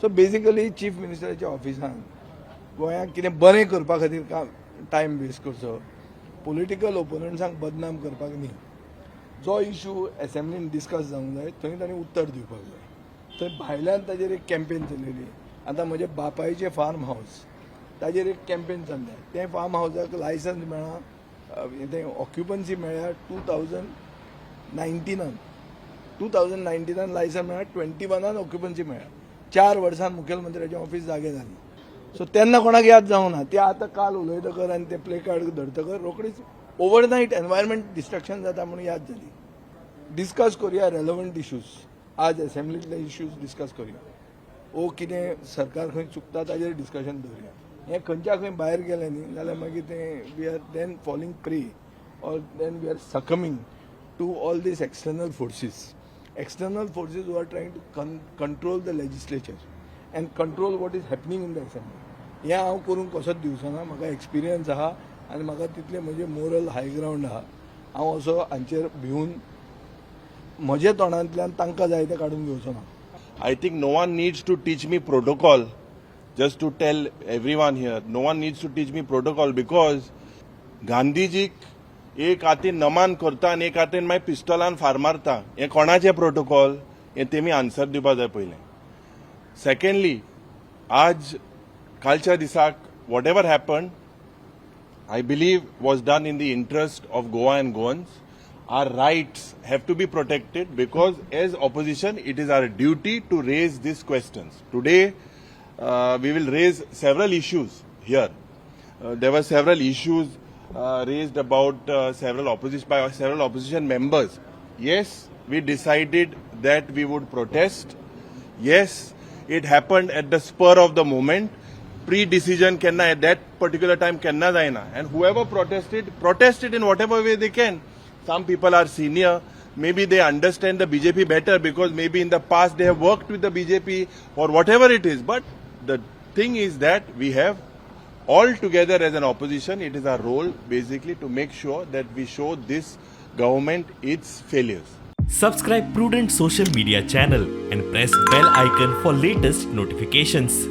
So basically chief मिनिस्टराच्या ऑफिसान गोंयांक कितें बरें करपा खातीर काम टायम वेस्ट करचो, पॉलिटिकल ओपोनंट्सांक बदनाम करपाक न्ही. जो इशू एसेंब्लीन डिस्कस जावंक जाय, थंय तांणी उत्तर दिवपाक जाय. थंय भायल्यान ताजेर एक कॅम्पेन चलयली. आतां म्हज्या बापायचें फार्म हावस, ताजेर एक कॅम्पेन चल्ल्या. तें फार्म हावसाक लायसन्स मेळ्ळां, तें ऑक्युपन्सी मेळ्ळ्या 2019नान. 2019नान लायसन मेळ्ळा, 21नान ऑक्युपन्सी मेळ्ळ्या. 4 वर्सान मुखेलमंत्र्याचें ऑफिस जागे जालें. सो तेन्ना कोणाक याद जावंक ना. ते आतां काल उलयतकर आनी ते प्ले कार्ड धरतकर रोखडीच ओवरनायट एनवायरमेंट डिस्ट्रक्शन जाता म्हणून याद जाली. डिस्कस करूया रेलेवंट इश्यूज. आज असेंब्लीतले इश्यूज डिस्कस करूया ओ कितें सरकार खंय चुकता, ताजेर डिस्कशन दवरुया. हें खंयच्या खंय भायर गेलें न्ही जाल्यार मागीर तें we are then falling prey or then we are succumbing to all these external forces, external forces who are trying to control the legislature and control what is happening in the assembly. हें हांव करूंक कसोच दिवचो ना. म्हाका experience आहा आनी म्हाका तितलें म्हजें मोरल हाय ग्रावंड आहा. हांव असो हांचेर भिवून म्हज्या तोंडांतल्यान तांकां जाय तें काडून घेवचो ना. I think no one needs to teach me protocol. Just to tell everyone here, no one needs to teach me protocol because गांधीजीक एक हातीन नमान करता आनी एक हातीन मागीर पिस्टलान फार मारता, हें कोणाचें प्रोटोकॉल, हें तेमी आन्सर दिवपा जाय पयलें. सेकंडली, आज कालच्या दिसाक whatever happen, I believe, was done in the interest of Goa and Goans. Our rights have to be protected because, as opposition, it is our duty to raise these questions. Today, we will raise several issues here. There were several issues raised about several opposition by several opposition members. Yes, we decided that we would protest. Yes, it happened at the spur of the moment. Pre-decision केन्ना at that particular time केन्ना जायना, and whoever protested, protested in whatever way they can. Some people are senior, maybe they understand the BJP better because maybe in the past they have worked with the BJP or whatever it is. But the thing is that we have all together as an opposition, it is our role basically to make sure that we show this government its failures. Subscribe Prudent Social Media channel and press bell icon for latest notifications.